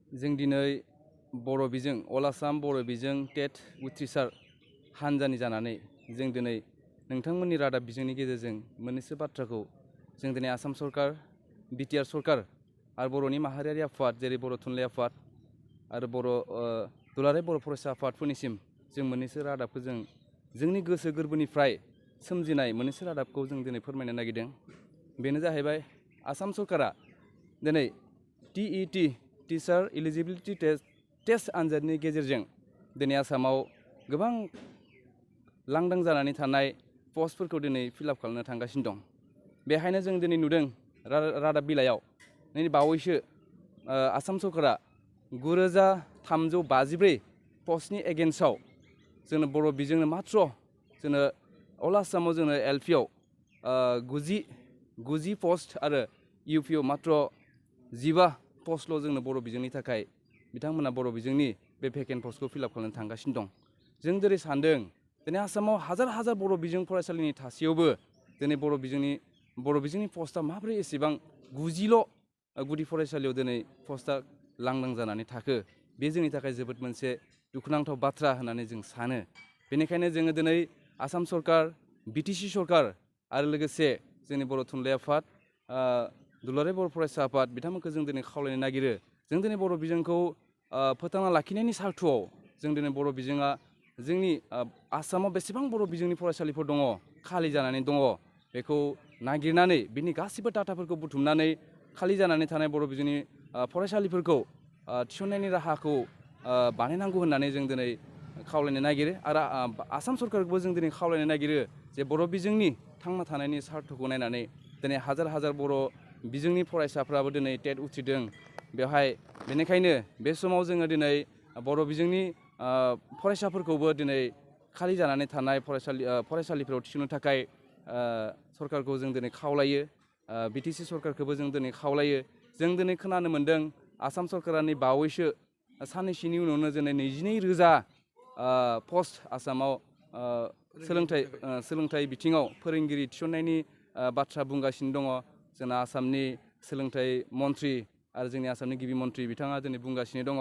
जों दिनै बर' बिजों अल आसाम बर' बिजों टेट उथ्रिसार हानजानि जानानै जों दिनै नोंथांमोननि रादाब बिजोंनि गेजेरजों मोननैसो बाथ्राखौ जों दिनै आसाम सरकार बिटिआर सरकार आरो बर'नि माहारियारि आफाद जेरै बर' थुनलाइ आफाद आरो दुलाराय बर' फरायसा आफादफोरनिसिम जों मोननैसो रादाबखौ जों जोंनि गोसो गोरबोनिफ्राय सोमजिनाय मोननैसो रादाबखौ जों दिनै फोरमायनो नागिरदों। बेनो जाहैबाय आसाम सरकारा दिनै TET टिचार इलिजिबिलिटि टेस्ट आनजादनि गेजेरजों दिनै आसामाव गोबां लांदां जानानै थानाय पस्टफोरखौ दिनै फिलआप खालामनो थांगासिनो दं। बेहायनो जों दिनै नुदों रादाब बिलाइयाव नै बावैसो आसाम सरकारा 9,353 पस्टनि एगेन्स्टआव जोंनो बर' बिजोंनो मात्र जोंनो अल आसामाव जोंनो LPआव 90 पस्ट आरो UPआव मात्र 15 पस्टल' जोंनो बर' बिजोंनि थाखाय बिथांमोना बर' बिजोंनि बे भेकेन्ट पस्टखौ फिलआप खालामनो थांगासिनो दं। जों जेरै सान्दों दिनै आसामाव हाजार बर' बिजों फरायसालिनि थासेयावबो दिनै बर' बिजोंनि पस्टआ माबोरै एसेबां 90ल' गुदि फरायसालियाव दिनै पस्टआ लांदां जानानै थाखो बे जोंनि थाखाय जोबोद मोनसे दुखुनांथाव बाथ्रा होननानै जों सानो। बेनिखायनो जोङो दिनै आसाम सरकार BTC सरकार आरो लोगोसे जोंनि बर' थुनलाइ आफाद दुलाराय बर' फरायसा आफाद बिथांमोनखौ जों दिनै खावलायनो नागिरो जों दिनै बर' बिजोंखौ फोथांना लाखिनायनि सार्थ'आव जों दिनै बर' बिजोङा जोंनि आसामाव बेसेबां बर' बिजोंनि फरायसालिफोर दङ खालि जानानै दङ बेखौ नागिरनानै बिनि गासिबो डाटाफोरखौ बुथुमनानै खालि जानानै थानाय बर' बिजोंनि फरायसालिफोरखौ थिसननायनि राहाखौ बानायनांगौ होननानै जों दिनै खावलायनो नागिरो आरो आसाम सरकारखौबो जों दिनै खावलायनो नागिरो जे बर' बिजोंनि थांना थानायनि सार्थ'खौ नायनानै दिनै हाजार बर' बिजोंनि फरायसाफ्राबो दिनै टेट उथ्रिदों बेवहाय बेनिखायनो बे समाव जोङो दिनै बर' बिजोंनि फरायसाफोरखौबो दिनै खालि जानानै थानाय फरायसालिफोराव थिसननो थाखाय सरकारखौ जों दिनै खावलायो। BTC सरकारखौबो जों दिनै खावलायो। जों दिनै खोनानो मोन्दों आसाम सरकारनि बावैसो साननैसोनि उनावनो दिनै 22,000 पस्ट आसामाव सोलोंथाइ बिथिङाव फोरोंगिरि थिसननायनि बाथ्रा बुंगासिनो दङ। जोंना आसामनि सोलोंथाइ मन्थ्रि आरो जोंनि आसामनि गिबि मन्थ्रि बिथाङा दिनै बुंगासिनो दङ।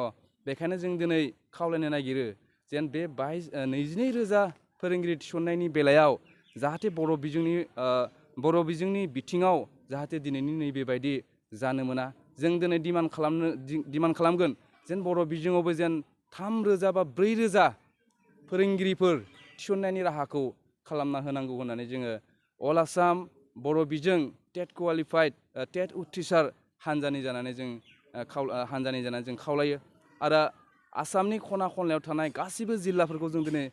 बेखायनो जों दिनै खावलायनो नागिरो जेन बे 22,000 फोरोंगिरि थिसननायनि बेलायाव जाहाथे बर' बिजोंनि बिथिङाव जाहाथे दिनैनि नैबेबायदि जानो मोना। जों दिनै डिमान्ड खालामगोन जेन बर' बिजोङावबो जेन 3,000 बा 4,000 फोरोंगिरिफोर थिसननायनि राहाखौ खालामना होनांगौ होननानै जोङो अल आसाम बर' बिजों टेट क्वालिफाइड टेट उथ्रिसार हानजानि जानानै जों खावलायो आरो आसामनि खना खनलायाव थानाय गासिबो जिल्लाफोरखौ जों दिनै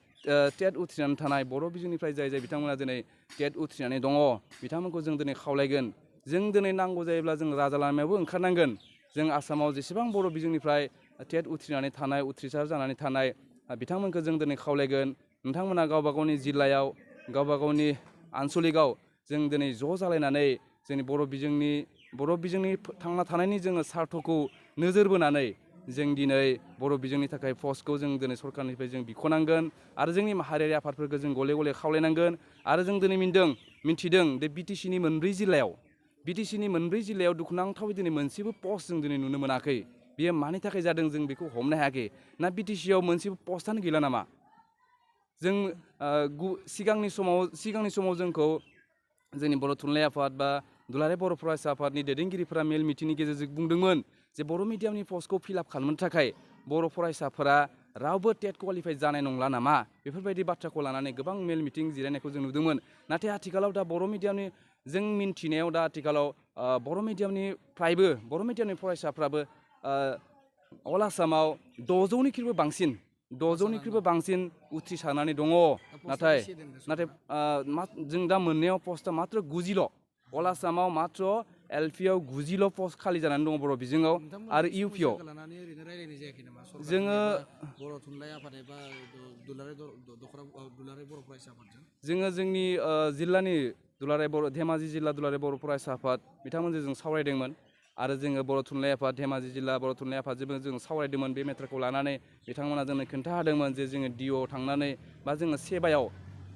टेट उथ्रिनानै थानाय बर' बिजोंनिफ्राय जाय बिथांमोना दिनै टेट उथ्रिनानै दङ बिथांमोनखौ जों दिनै खावलायगोन। जों दिनै नांगौ जायोब्ला जों राजा लामायावबो ओंखारनांगोन। जों आसामाव जेसेबां बर' बिजोंनिफ्राय टेट उथ्रिनानै थानाय उथ्रिसार जानानै थानाय बिथांमोनखौ जों दिनै खावलायगोन नोंथांमोना गावबा गावनि जिल्लायाव गावबा गावनि आनसलिकआव जों दिनै ज' जालायनानै जोंनि बर' बिजोंनि थांना थानायनि जोङो सार्थखौ नोजोर बोनानै जों दिनै बर' बिजोंनि थाखाय पस्टखौ जों दिनै सरकारनिफ्राय जों बिख'नांगोन आरो जोंनि माहारियारि आफादफोरखौ जों गले गले खावलायनांगोन आरो जों दिनै मिन्थिदों बे BTCनि मोनब्रै जिल्लायाव दुखुनांथावै दिनै मोनसेबो पस्ट जों दिनै नुनो मोनाखै। बेयो मानि थाखाय जादों जों बेखौ हमनो हायाखै ना BTCआव मोनसेबो पस्टआनो गैला नामा? जों सिगांनि समाव जोंखौ जोंनि बर' थुनलाइ आफाद बा दुलाराय बर' फरायसा आफादनि दैदेनगिरिफोरा मेल मिटिंनि गेजेरजों बुंदोंमोन जे बर' मिडियामनि पस्टखौ फिलआप खालामनो थाखाय बर' फरायसाफोरा रावबो टेट क्वालिफाइड जानाय नंला नामा बेफोरबायदि बाथ्राखौ लानानै गोबां मेल मिटिं जिरायनायखौ जों नुदोंमोन। नाथाय आथिखालाव दा बर' मिडियामनि जों मिन्थिनायाव दा आथिखालाव बर' मिडियामनि फरायसाफ्राबो अल आसामाव 600निख्रुइबो बांसिन उथ्रिसारनानै दङ। नाथाय जों दा मोननायाव पस्टआ मात्र 90ल'। अल आसामाव मात्र LPआव 90ल' पस्ट खालि जानानै दङ बर' बिजोङाव आरो UPआव जोङो बर' थुनलाइ आफाद एबा दुलाराय बर' फरायसा आफादजों जोङो जोंनि जिल्लानि धेमाजि जिल्ला दुलाराय बर' फरायसा आफाद बिथांमोनजों जों सावरायदोंमोन आरो जोङो बर' थुनलाइ आफाद धेमाजि जिल्ला बर' थुनलाइ आफादजोंबो जों सावरायदोंमोन बे मेटारखौ लानानै बिथांमोना जोंनो खोन्थाहोदोंमोन जे जोङो DOआव थांनानै बा जोङो सेबायाव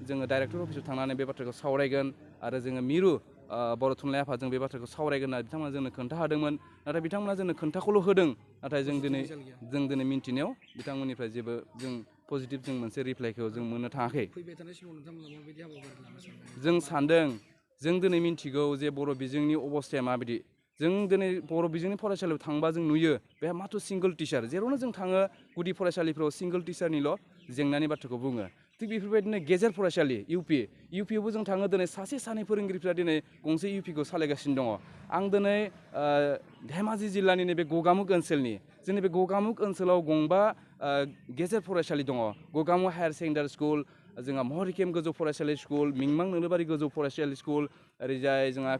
जोङो डाइरेक्टर अफिसाव थांनानै बे बाथ्राखौ सावरायगोन आरो जोङो बर' थुनलाइ आफादजों बे बाथ्राखौ सावरायगोन होनना बिथांमोना जोंनो खोन्थाहादोंमोन नाथाय बिथांमोना जोंनो खोन्थाखौल' होदों नाथाय जों दिनै मिन्थिनायाव बिथांमोननिफ्राय जेबो जों पजिटिभ जों मोनसे रिप्लाइखौ जों मोननो थाङाखै फैबाय थानाय समाव नोंथांमोना माबायदि हाबाफारि लानो सानदों जों सानदों जों दिनै मिन्थिगौ जे बर' बिजोंनि अबस्थाया माबायदि जों दिनै बर' बिजोंनि फरायसालियाव थांबा जों नुयो बेहा माथ्र सिंगोल टिचार जेरावनो जों थाङो गुदि फरायसालिफ्राव सिंगोल टिचारनिल' जेंनानि बाथ्राखौ बुङो थिग बेफोरबायदिनो गेजेर फरायसालि इउ पिआवबो जों थाङो दिनै सासे सानै फोरोंगिरिफ्रा दिनै गंसे इउ पिखौ सालायगासिनो दङ आं दिनै धेमाजि जिल्लानि नैबे गगामुग ओनसोलनि जोंनि बे गगामुग ओनसोलाव गंबा गेजेर फरायसालि दङ गगामुग हायार सेकेन्डारि स्कुल जोंहा महरिकेम गोजौ फरायसालि स्कुल मिंमां नोलोबारि गोजौ फरायसालि स्कुल ओरैजाय जोंहा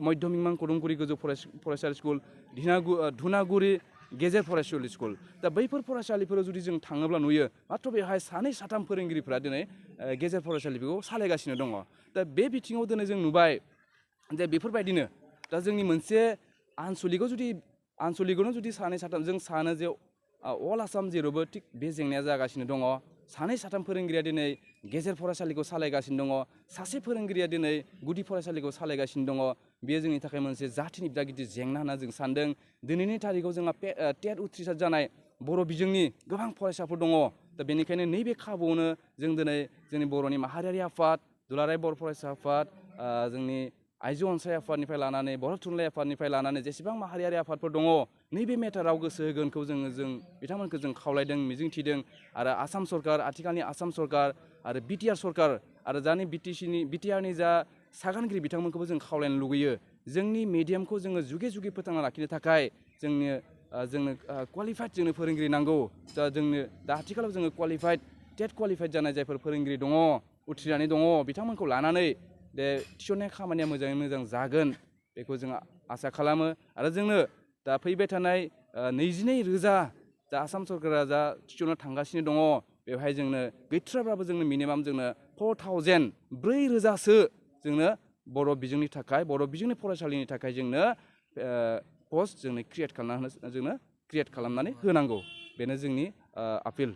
मध्य मिंमां कदमगुरि गोजौ फरायसालि स्कुल धुनागुरि गेजेर फरायसालि स्कुल दा बैफोर फरायसालिफोराव जुदि जों थाङोब्ला नुयो माथ्र बेवहाय सानै साथाम फोरोंगिरिफ्रा दिनै गेजेर फरायसालिखौ सालायगासिनो दङ दा बे बिथिङाव दिनै जों नुबाय जे बेफोरबायदिनो दा जोंनि मोनसे आनसलिकआवनो जुदि सानै साथाम जों सानो जे अल आसाम जेरावबो थिग बे जेंनाया जागासिनो दङ सानै साथाम फोरोंगिरिया दिनै गेजेर फरायसालिखौ सालायगासिनो दङ सासे फोरोंगिरिया दिनै गुदि फरायसालिखौ सालायगासिनो दङ बेयो जोंनि थाखाय मोनसे जाथिनि बिराद गिदिर जेंना होनना जों सानदों दिनैनि थारिखआव जोंहा टेट उथ्रिसार जानाय बर' बिजोंनि गोबां फरायसाफोर दङ दा बेनिखायनो नैबे खाबुआवनो जों दिनै जोंनि बर'नि माहारियारि आफाद दुलाराय बर' फरायसा आफाद जोंनि आइजो अनसाय आफादनिफ्राय लानानै बर' थुनलाइ आफादनिफ्राय लानानै जेसेबां माहारियारि आफादफोर दङ नैबे मेटाराव गोसो होगोनखौ जों बिथांमोनखौ जों खावलायदों मिजिंथिदों आरो आसाम सरकार आथिखालनि आसाम सरकार आरो बिटिआर सरकार आरो दानि बिटिआरनि जा सागानगिरि बिथांमोनखौबो जों खावलायनो लुगैयो जोंनि मिडियामखौ जोङो जुगे जुगे फोथांना लाखिनो थाखाय जोंनो क्वालिफाइड जोंनो फोरोंगिरि नांगौ दा आथिखालाव जोङो टेट क्वालिफाइड जानाय जायफोर फोरोंगिरि दङ उथ्रिनानै दङ बिथांमोनखौ लानानै बे थिसननाय खामानिया मोजाङै मोजां जागोन बेखौ जों आसा खालामो आरो जोंनो दा फैबाय थानाय 22,000 दा आसाम सरकारा जा थिसननो थांगासिनो दङ बेवहाय जोंनो गैथ्राब्लाबो जोंनो मिनिमाम जोंनो 4,000 जोंनो बर' बिजोंनि थाखाय बर' बिजोंनि फरायसालिनि थाखाय जोंनो पस्ट जोंनो क्रियेट खालामनानै होनांगौ बेनो जोंनि आपिल